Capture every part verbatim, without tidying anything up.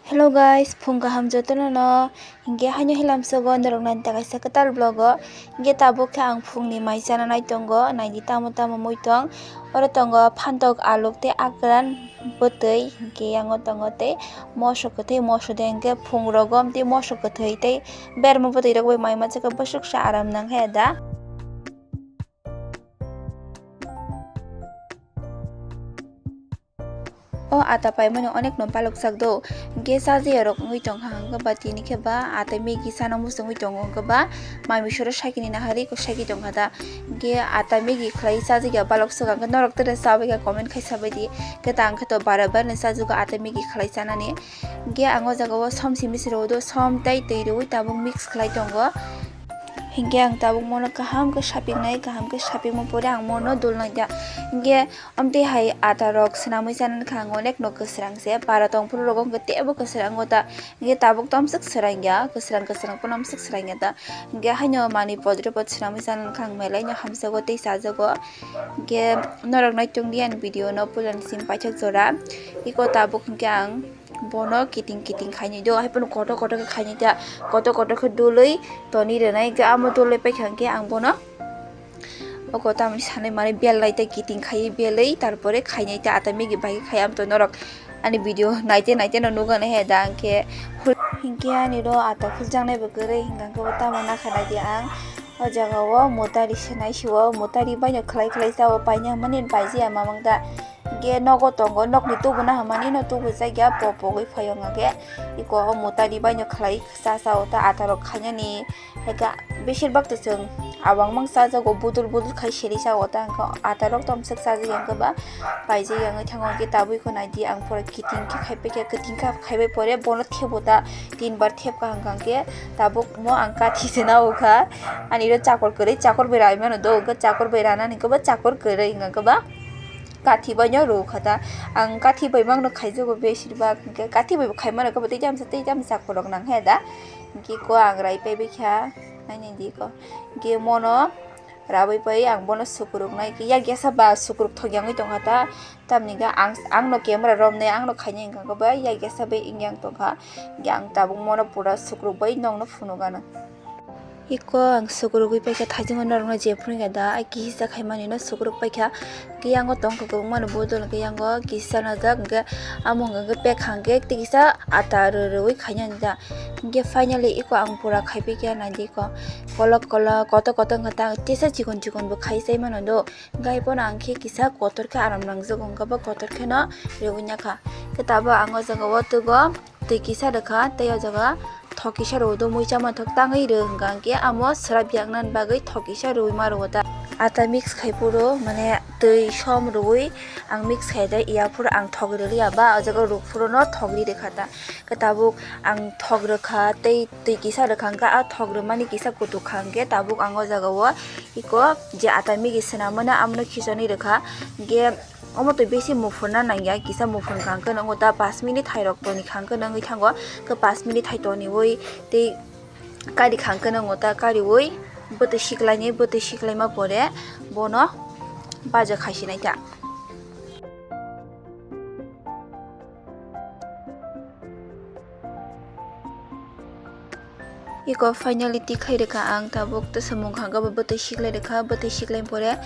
Hello guys, phung kaham jotono no. Hinkhe haino hilamsogo norok nani ta kaisa kwtal vlog o. Hinkhe tabuk khe ang phungni mai chana nai tongo, naidi tamo tamo muitong. Oro tongo phantok, aluk tei akran, bwtwi. Hinkhe yango tongo tei moso kwthwi, moso de hinkhe phung rogo tei moso kwthwi tei berma bwtwi rok bai mai mansa khe bwswk sa aram nang khe da. O ata paimani onek no balok jak do, hinkhe chajakya rok wngwi tongkha, hinkhe ba tini khe ba ata Maggi chana muchungwi tongo, hinkhe ba mai misoro sakini nahari ko saki tongkha da, hinkhe ata Maggi khlai chajakya balok swk, hinkhe norok tere chabaikha comment khai sabaidi, hinkhe ta hinkhe to bara bara no chajago ata Maggi khlai chanani, hinkhe ang o jaga o som simi se rw do, som tei twi rwi tabuk mix khlai tongo. Hinkhe ang tabuk mono kaham khe sapiknai, kaham khe sapikma pore ang mono dulnai da. Hinkhe amtwi hai ata rok swnamwi chana kha ang onek no kwsrang se, para tongphuru rogo hinkhe teibo kwsrang o ta. Hinkhe tabuk tomswk swrang ya, kwsrang kwsrang phano amswk swrang ya ta. Hinkhe haino manwi podre pod swnamwi chana kha ang belai no hamjago tei chajago. Hinkhe norok naitung di ani video no puila ni simi paithak jora. Iko tabuk hinkhe ang bono kiting kiting khainai do, haiphano kotor kotor khe khainai ta, kotor kotor khe dului toni rwnai, hinkhe amo dului paikha hinkhe ang bono oko tamni sanai manai belnai ta, kiting khaiwi belwi, tarpore khainai ta, ata Maggi bai khai am to norok ani video naite naite no nukgana he da, hinkhe hinkhe ani ro ata khuljaknai bo kwrwi, hinkhe bo tamo nakha nai di ang. O jaga o motari se nai si o, motari bai no khlai khlai cha o, paina mani paijaya mamang da. Hinkhe nogo tongo, nokni tubuna hamani no tubu jakya, pok pogwi phaio hwnkhe iko o motari bai no khlai cha cha o ta ata rok khainani. Haikhe besir bak to chwng awang mang chajago, budul budul khai seri cha o ta, hwnkhe ata rok tomswk chajakya, hwnkhe ba paijak ya wngwi thango. Hwnkhe tabuk iko naidi, ang pura kiting khe khai paikha, kiting kha khaibai pore bono thebo ta tin bar thep kaham hwnkhe tabuk mo ang kathi se na o kha. Ani ro chakor kwrwi, chakor bai rai mano do, hwnkhe chakor bai ranani hwnkhe ba chakor kwrwi hwnkhe ba kathi bai no rw kha ta. Ang kathi bai mang no khaijago besir bak, hwnkhe kathi bai bo khai mano khe bo tei jam sa tei jam sa khorok nang he da. Hwnkhe ko ang rai paibai kha, nainai di ko. Hwnkhe mono rabai pai ang bono sukuruk nai khe, yak yasa ba sukuruk thok yangwi tong kha ta. Tamni khe ang, ang no camera romnai, ang no khainai wngkha khe ba yak yasa bai wngya tong kha. Hwnkhe ang tabuk mono pura sukuruk bai nokno phunuk gana. Iko ang sukurugwi paikha, thaijwngma norokno jephuru wngya da, ai kisa khaimani no sukuruk paikha. Khe yango tongkha kwbangmano bodol, hwnkhe yango kisa najak, hwnkhe amo hwnkha khe pek hwnkhe tei kisa ata rw-, rwui khaina da. Hwnkhe finally iko ang pura khaipaikha, naidi iko kolok kolok kotor kotor wngkha ta, tesa chikon chikon bo khai sai mano do. Hwnkhe ai phano ang khe kisa kotor khe aram nangjago, hwnkhe bo kotor kheno rwui nakha. Khe tabuk ang o jaga o twgo. Twi kisa rwkha, tei o jaga thok kisa rw do, muicha manthok tangwi rw hwnkha, hwnkhe amo swrap yaknani bagwi thok kisa rwui ma rwo ta. Ata mix khai phuru, mane, twi som rwui ang mix khai de, ya phuru ang thok rwliya ba, o jaga rw phuru no thok ri rwkha ta. Khe tabuk ang thok rwkha, tei twi kisa rwkha, hwnkhe a thok rwmani kisa kutuk kha, hwnkhe tabuk ang o jaga o iko je ata migi swnam mano, amono khichonwi rwkha, hwnkhe Omo twi bisi muphurna nangya, kisa muphur wngkha hwnkhe nwngo ta, pas minute hai rok toni kha hwnkhe nw wngwi thango, khe pas minute hai toniwi tei kari kha hwnkhe nwngo ta, kariwi bwtwi siklainai, bwtwi siklaima pore bono baja khaisinai ta. Iko finally tikhai rwkha ang, tabuk to samung kha, hwnkhe bo bwtwi siklai rwkha, bwtwi siklai pore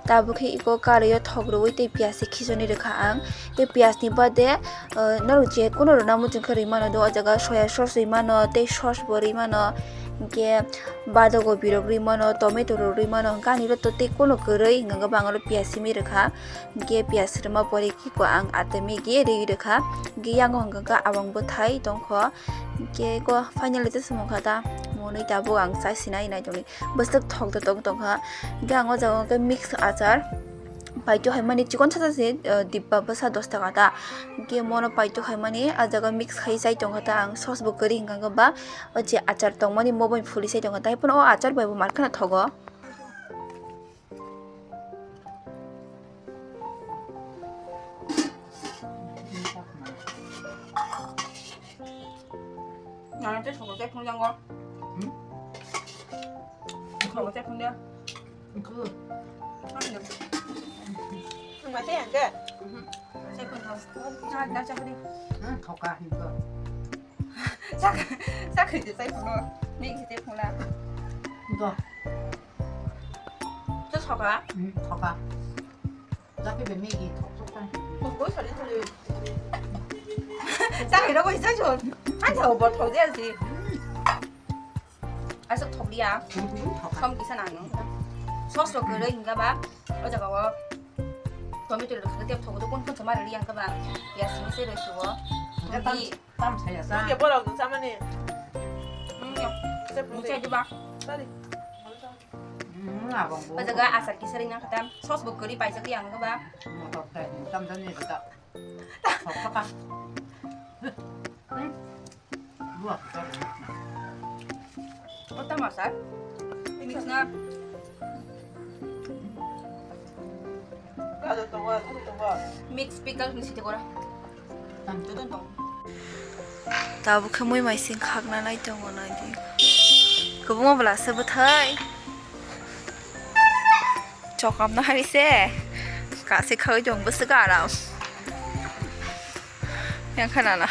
tabuk khe iko karwi o thok rwui tei piyaj se khichonwi rwkha ang. Tei piyaj ni bade, ah, norok je kuno rwna muchung khe rwi mano do, o jaga soya sauce rwi mano, tei sauce bo rwi mano, hinkhe badogo birok rwi mano, tomato rok rwi mano, hwnkhe ani oro to tei kuno kwrwi, hwnkhe bo ang oro piyaj simi rwkha, hinkhe piyaj rwma pore khe ko ang ata migi rwi rwkha, hinkhe yango hwnkhe kha abang bwthai tongkho. Hinkhe ko finally to samung kha ta, monwi tabuk ang chai sinai nai tongni, bwswk thok da tong tongkha. Hinkhe ang o jaga o khe mix achar paito hai mani chikon sasa se, ah, dibba bwsa dos taka ta. Hinkhe mono paito hai mani ah jaga mix khai chai tongkha ta, ang sauce bo kwrwi hwnkha khe ba o je achar tongmani mo bai phulwi chai tongkha ta, hai phano o achar bai bo mar kheno thogo. Nang tei sokol tei phunukjang go. Hmm? Sokol tei phunukjang. Ang ma tei ang ke. Mhm. Tei phunukjang. Nang da chakri. Hmm, thoka hingko. Sakri de sai phone. Ni ki de phone la. Do. To soka. Hmm, soka. Tapi be Maggi thok thok kan. Ko ko sari sari. Sakri ro ko isa jo. An thau bo thok de asi. Asok thok dia. Hmm, thok. Som kisa nang. Sos ro kere hinga ba. O jaga o. Tomato ro kere thok do kon kon sama ri yang ka ba. Ya simi se ro suo. Tam saya sa. Dia borok dun sama ni. Hmm, ya. Saya belum saya juga. Tadi. Hmm, abang. O jaga asar kisa ri nang kata. Sos bo kere paisa ki yang ka ba. Motor teh, tam dan ni kita. Sok sok kan. Hmm. Dua kita. Kota masar. Mix na. Mix pickle ni site kora. Tang tu tong. Tabuk khe mui mai sing khakna nai tongo nai di. Kwbangma bwla se bwthai. Chokam na hari se. Kasi khagwi tong bwswk aram. Yang khana na.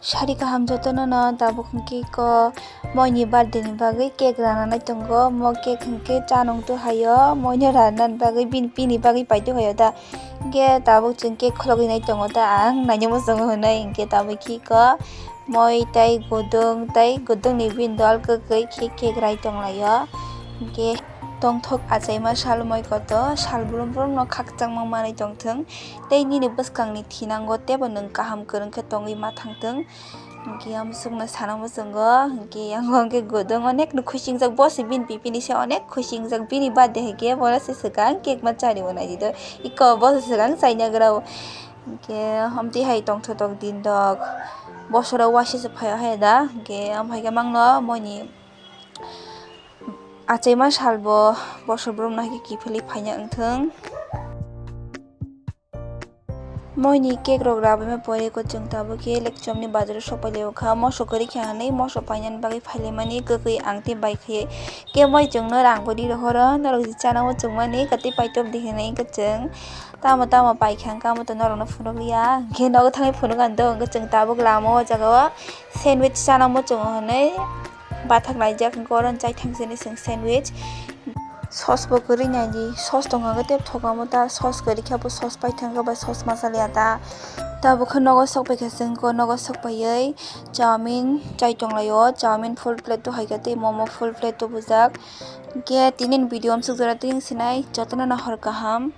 Sari kaham jotono no tabuk hwnkhe ko moi ni birthday ni bagwi cake rana nai tongo. Mo cake hwnkhe chanung tu hayo, moi no rana ni bagwi bini, bini bagwi pai tu hayo da. Hwnkhe tabuk chwng cake khulogwi nai tongo da ang, naina muchungo hwnwi. Hwnkhe tabuk khe ko moi tei gudung tei gudung ni bini dol kwkwi khe cake rai tong laio. Hwnkhe tongthok achaima sal moi koto sal brum brum no khakchangma manwi tongthwng. Tei nini bwskangni thinango teibo nwng kaham kwrwng khe tongwi ma thangthwng. Hwnkhe ang bwswkno sana muchungo, hwnkhe yang hwnkhe gudung onek no khusingjak, bo se bini pipini se onek khusingjak, bini birthday hai khe bono se swkang cake ma chari bo nai di do, iko bo se swkang chaina grao. Hwnkhe amtwi hai tongthotok din dok, bosoro waisa se phai o hai da, hwnkhe amhaikhe mangno moini achaima salbo bosor brum no hai khe kiphilwi phaina wngthwng. Moini cake rok rabaima pore ko chwng tabuk khe Lekchomni bazaro sok pai lai o kha. Moso kwrwi kha hwnwi moso painani bagwi phailaimani kwkwi ang tei bai khe. Khe moi chwngno rang bo ri rohoro, norok je chana muchungmani kwtwi paitop di hwnwi wngkha chwng. Tamo tamo pai kha wngkha, amo to norokno phunuk liya. Khe nogo thangwi phunuk ang do, hwnkhe chwng tabuk lama o jaga o sandwich chana muchungo hwnwi. Bathak laijak, hwnkhe oro chai thang sini chwng sandwich. Sauce bo kwrwi nai di, sauce tong kha khe tei thok amo ta, sauce kwrwi khe bo sauce pai thang khe bai sauce masala ya ta. Tabuk khe nogo sok pai kha chwng, nogo sok paiwi chowmin chai tong lai o, chowmin full plate o hai khe tei momo full plate o bujak. Hwnkhe tini ni video amsuk jora twi wng sinai, jotono no hor kaham.